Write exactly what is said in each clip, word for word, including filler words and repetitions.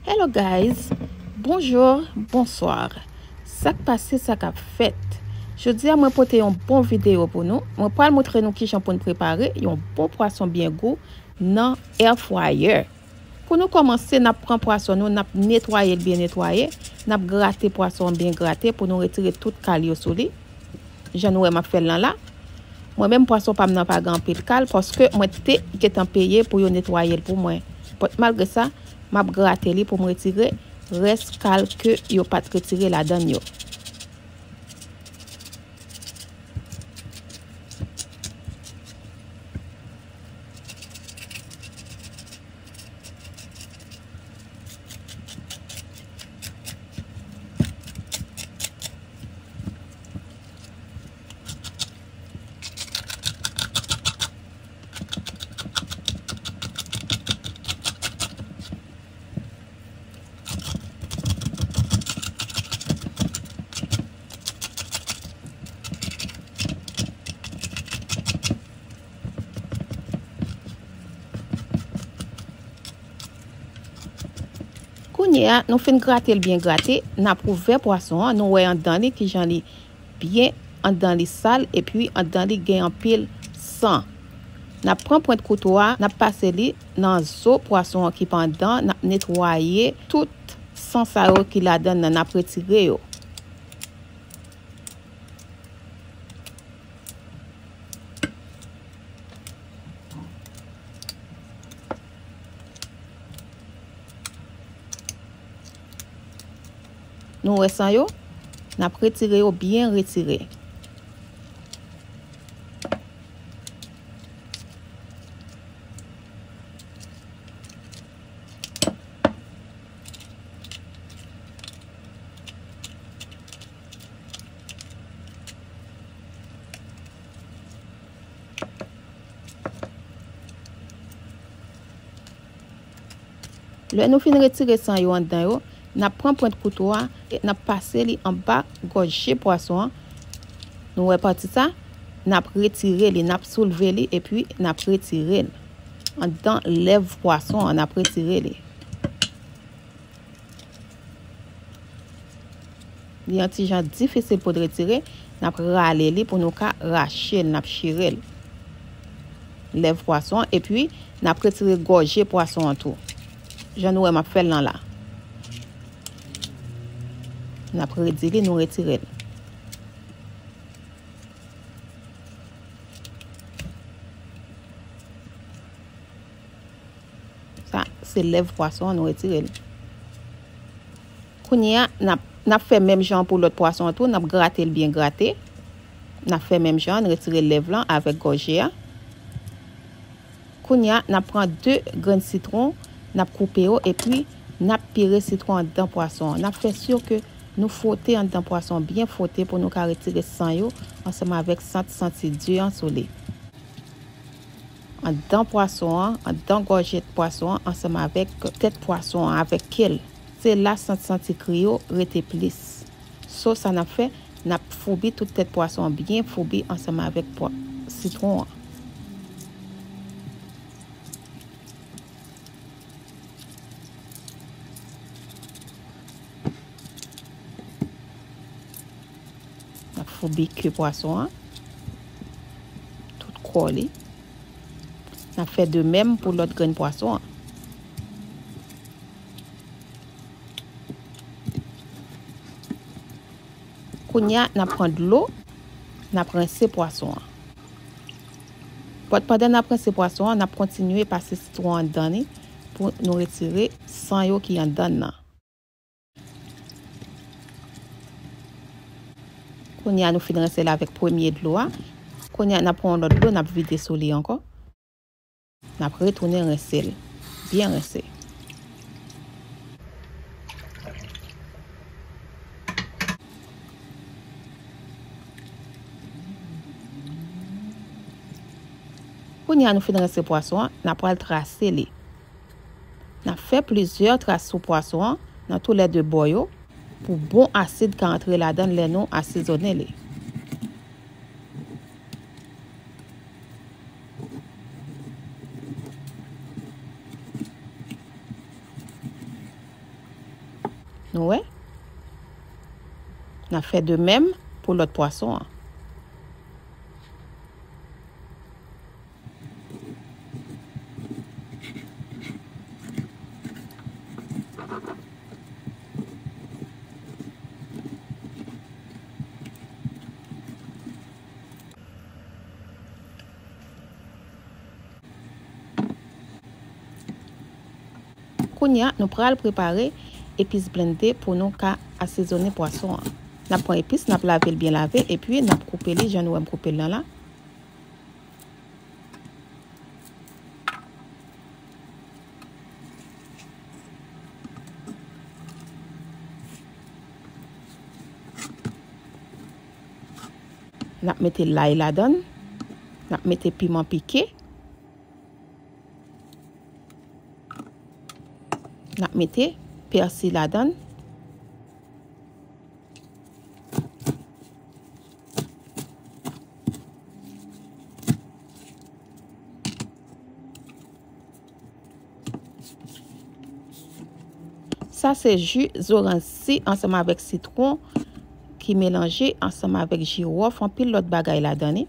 Hello guys, bonjou, bonswa. Sa k pase, sa k ap fèt? Jodi a mwen pote yon bon videyo pou nou. Mwen pral montre nou kijan pou n prepare yon bon pwason byen gou nan air fryer. Pou nou kòmanse, n ap pran pwason nou, n ap netwaye l byen netwaye, n ap grate pwason an byen grate pou nou retire tout kal yo sou li. Jan nou wè m ap fè l lan la. Mwen menm pwason pa m nan pa gen anpil kal paske mwen te gentan peye pou yo netwaye l pou mwen. But malgre sa, m ap grate li pou m retire rès kal ke yo pa t retire ladan l yo. Kounye a, nou fin grate l byen grate, n ap ouvè pwason an, nou wè anndan li kijan li byen, anndan li sal, epi anndan li gen anpil san. N ap pran pwent kouto a, n ap pase li nan zo pwason an ki pa anndan, n ap netwaye tout san sa yo ki ladan l nan, n ap retire yo. Nou wè san yo? N ap retire yo byen retire. Lè nou fin retire san yo anndan yo, n ap pran pwent kouto a e n ap pase li anba gòje pwason an. Nou wè pati sa? N ap retire li, n ap soulve li epi n ap retire l. Anndan lèv pwason an, n ap retire li. Li yon ti jan difisil pou n retire, n ap rale li pou nou ka rache l, n ap chire l. Lèv pwason an, epi n ap retire gòje pwason an tou. Jan nou wè m ap fè l lan la. N ap redi li, nou retire l. Sa, se lèv pwason an, nou retire l. Kounye a, n ap, n ap fè menm jan pou lòt pwason an tou, n ap grate l byen grate. N ap fè menm jan, n retire lèv lan avèk gòje a. Kounye a, n ap pran de grenn sitwon, n ap koupe yo, epi n ap pire sitwon anndan pwason an. N ap fè si ke nou fwote anndan pwason an, byen fwote pou nou ka retire san yo ansanm avèk sant santi di an sou li. Anndan pwason an, anndan gòje pwason an, ansanm avèk tèt pwason an, avèk ke l. Se la sant santi kri yo rete plis. So, sa n ap fè, n ap foubi tout tèt pwason an byen foubi ansanm avèk pwa-, sitwon an. N ap foubi ke pwason an, tout kò li. N ap fè de menm pou lòt grenn pwason an. Kounye a, n ap pran dlo, n ap rense pwason an. But pandan n ap rense pwason an, n ap kontinye pase sitwon anndan li pou nou retire san yo ki anndan l nan. Kounye a, nou fin rense l avèk premye dlo a. Kounye a, n ap pran yon lòt dlo, n ap vide sou li ankò. N ap retounen rense l. Byen rense. Kounye a nou fin rense pwason an, n ap pral trase li. N ap fè plizyè tras sou pwason an nan toulède bò yo pou bon asid ka antre ladan l lè nou asezonnen li. Nou wè? N ap fè de menm pou lòt pwason an. Kounye a, nou pral prepare epis blende pou nou ka asezonnen pwason an. N ap pran epis, n ap lave l byen lave, epi n ap koupe li jan nou wè m koupe l lan la. N ap mete lay ladan l. N ap mete piman pike. N ap mete pèsi ladan l. Sa se ji zoranj si ansanm avèk sitwon ki melanje ansanm avèk jiwòf, anpil lòt bagay ladan li.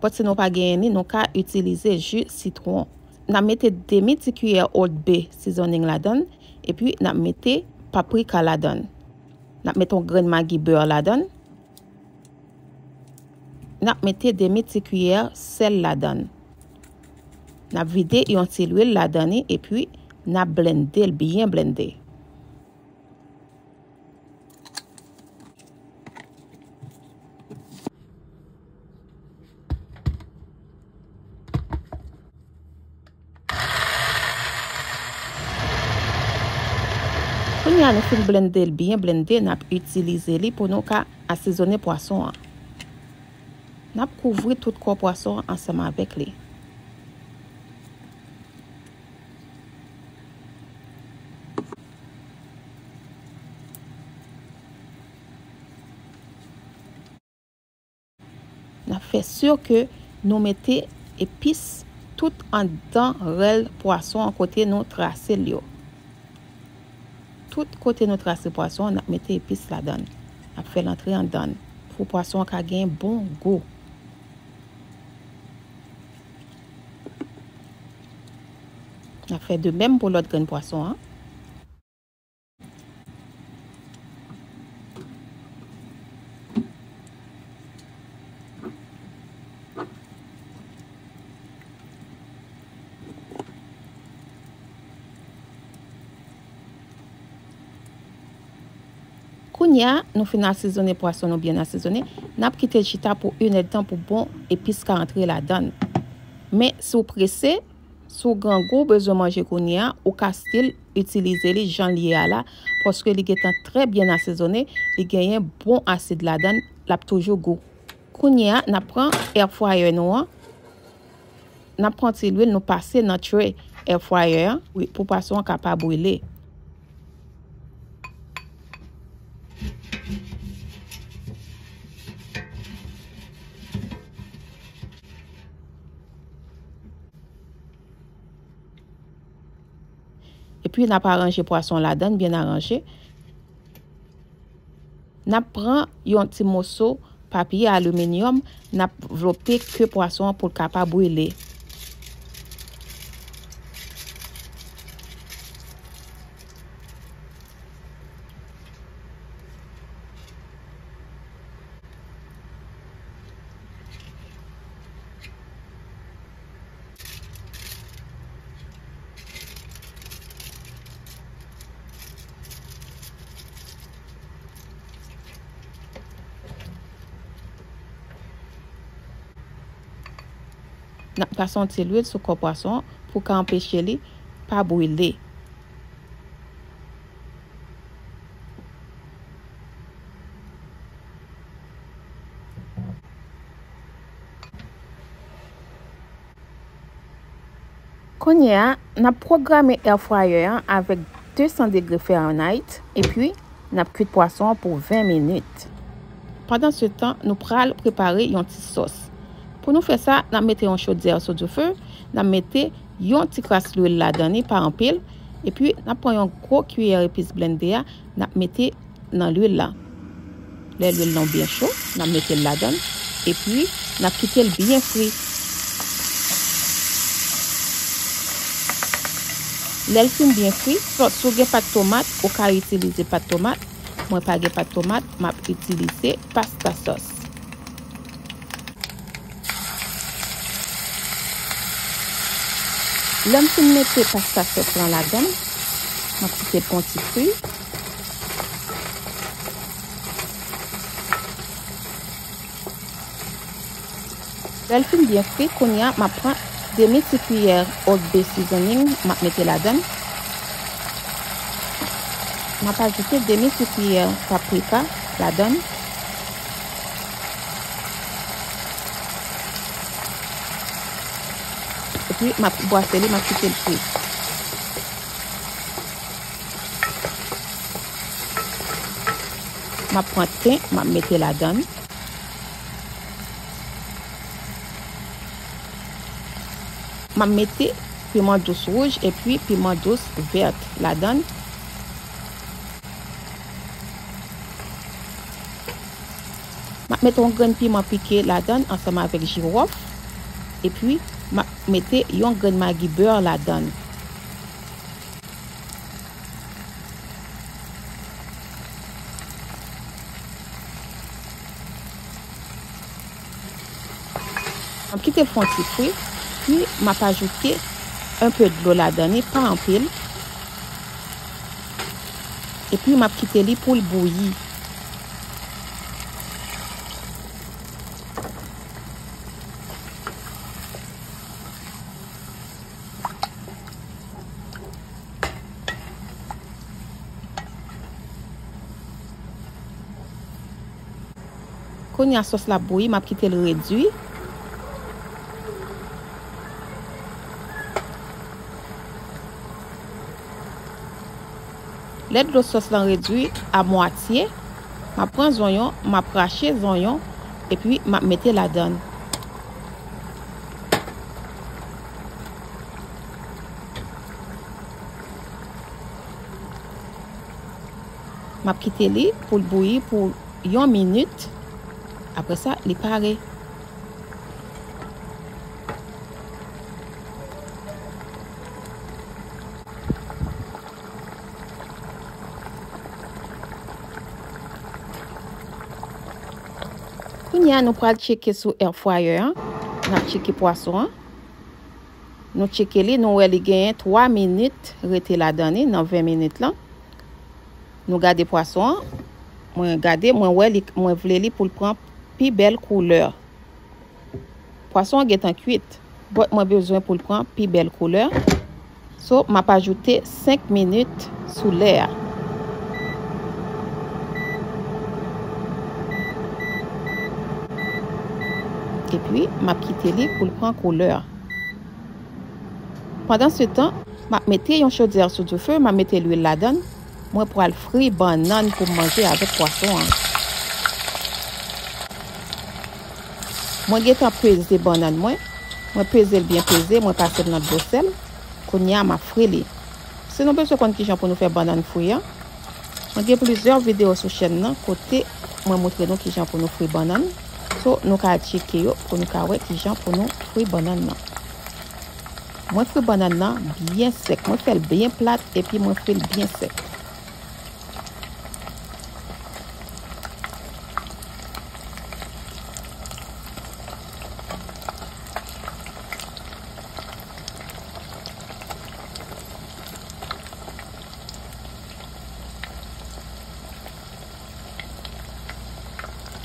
But si nou pa genyen li, nou ka itilize ji sitwon. N ap mete demi ti kiyè Old Bay seasoning ladan l, epi n ap mete paprika ladan l. N ap mete yon grenn magi bè ladan l. N ap mete demi ti kiyè sèl ladan l. N ap vide yon ti lwil ladan li, epi n ap blende l, byen blende. Kounye a nou fin blende l byen blende, n ap itilize li pou nou ka asezonnen pwason an. N ap kouvri tout kò pwason an ansanm avèk li. N ap fè si ke nou mete epis tout anndan rèl pwason an kote nou trase l yo. Tout kote nou trase pwason an, n ap mete epis ladan l. N ap fè l antre anndan l pou pwason an ka gen bon gou. N ap fè de menm pou lòt grenn pwason an. Kounye a, nou fin asezonnen pwason nou byen asezonnen. N ap kite l chita pou inèdtan pou bon epis ka antre ladan l. Men, si w prese, si w grangou, w bezwen manje kounye a, ou ka still itilize li jan l ye a la, paske li gentan trè byen asezonnen, li genyen bon asid ladan l, l ap toujou gou. Kounye a, n ap pran air fryer nou an, n ap pran ti lwil, nou pase nan tray air fryer an, wi, pou pwason an ka pa brile. Epi n ap aranje pwason ladan l, byen aranje. N ap pran yon ti moso papye aliminyòm, n ap vlope ke pwason an pou l ka pa brile. N ap pase yon ti lwil sou kò pwason an pou ka anpeche li pa brile. Kounye a, n ap pwograme air fryer an avèk de san degre Fahrenheit, epi n ap kwit pwason an pou ven minit. Pandansetan, nou pral prepare yon ti sòs. Pou nou fè sa, n ap mete yon chodyè sou dife, n ap mete yon ti kras lwil ladan li, pa anpil, Epi, n ap pran yon gwo kiyè epis blende a, n ap mete nan lwil la. Lè lwil lan byen cho, n ap mete l ladan l, epi n ap kite l byen fri. Lè l fin byen fri, so-, si w gen pat tomat, ou ka itilize pat tomat. Mwen pa gen pat tomat, m ap itilize pasta sòs. Lè m fin mete pasta sòs lan ladan l, m ap kite l fè yon ti fri. Lè l fin byen fri, kounye a, m ap pran demi ti kiyè Old Bay seasoning, m ap mete ladan l. M ap ajoute demi ti kiyè paprika ladan l. Epi, m ap bwase li, m ap kite l fri. M ap pran ten, m ap mete ladan l. M ap mete piman dous wouj epi piman dous vèt ladan l. M ap mete yon grenn piman pike ladan l ansanm avèk jiwòf. Epi, m ap mete yon grenn magi bè ladan l. M ap kite l fè yon ti fri, pi m ap ajoute enpe dlo ladan li, pa anpil. Epi m ap kite li pou l bouyi. Kounye a sòs la bouyi, m ap kite l redui. Lè dlo sòs lan redui a mwatye, m ap pran zonyon, m ap rache zonyon, epi m ap mete ladan l. M ap kite li pou l bouyi pou yon minit. Apre sa, li pare. Kounye a, nou pral tcheke sou air fryer an. N ap tcheke pwason an. Nou tcheke li, nou wè li genyen twa minit rete ladan li, nan ven minit lan. Nou gade pwason an. Mwen gade, mwen wè li, mwen vle li pou l pran pi bèl koulè. Pwason an gentan kwit, but mwen bezwen pou l pran pi bèl koulè. So, m ap ajoute senk minit sou lè a. Epi, m ap kite li pou l pran koulè. Pandansetan, m ap mete yon chodyè sou dife, m ap mete lwil ladan l. Mwen pral fri bannann pou m manje avèk pwason an. Mwen gentan peze bannann mwen. Mwen peze l byen peze, mwen pase l nan dlo sèl. Kounye a, m ap fri li. Si nou bezwen konn kijan pou nou fè bannann fri an, mwen gen plizyè videyo sou chèn nan kote mwen montre nou kijan pou nou fri bannann. So, nou ka al tcheke yo pou nou ka wè kijan pou nou fri bannann nan. Mwen fri bannann nan byen sèk. Mwen fè l byen plat epi mwen fri l byen sèk.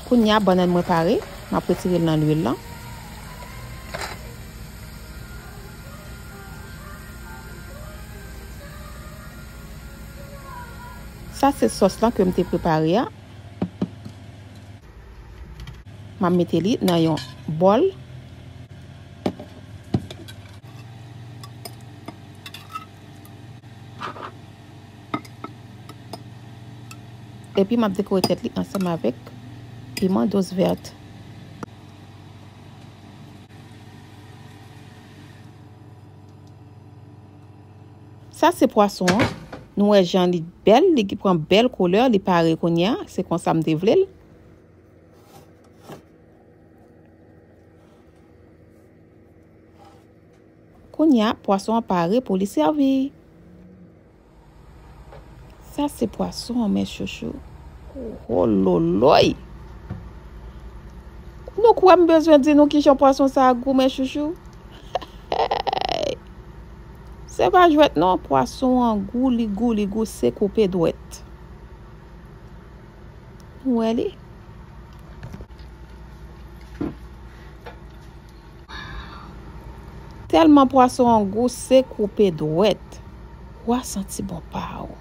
Kounye a, bannann mwen pare, m ap retire l nan lwil lan. Sa se sòs lan ke m te prepare a. M ap mete li nan yon bòl. Epi m ap dekore tèt li ansanm avèk piman dous vèt. Sa se pwason an. Nou wè jan li bèl, li pran bèl koulè, li pare kounye a. Se konsa m te vle l. Kounye a, pwason an pare pou li sèvi. Sa se pwason an, mes chouchous. Hololoy! Nou kwè m bezwen di nou kijan pwason sa a gou, mes chouchous? Se pa jwèt non, pwason an gou, li gou, li gou, se koupe dwèt. Ou wè li? Tèlman pwason an gou, se koupe dwèt. W a santi bon pa w.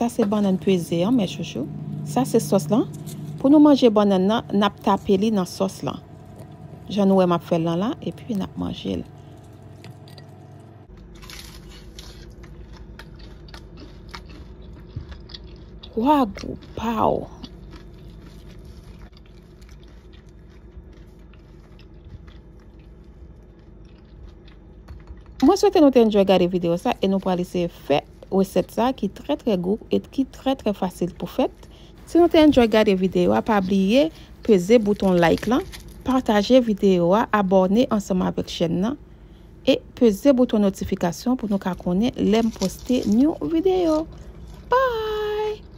Sa se bannann peze an, mes chouchous. Sa se sòs lan. Pou nou manje bannann nan, n ap tape li nan sòs lan. Jan nou wè m ap fè l lan la, epi n ap manje l. Wa gou pa w. Mwen swete nou te enjoy gade videyo sa e nou pral eseye fè resèt sa ki trè trè gou e ki trè trè fasil pou fèt. Si nou te enjoy gade videyo a, pa bliye peze bouton like lan, pataje videyo a, abòne ansanm avèk chèn nan e peze bouton notifikasyon pou nou ka konnen lè m poste new videyo. Bye!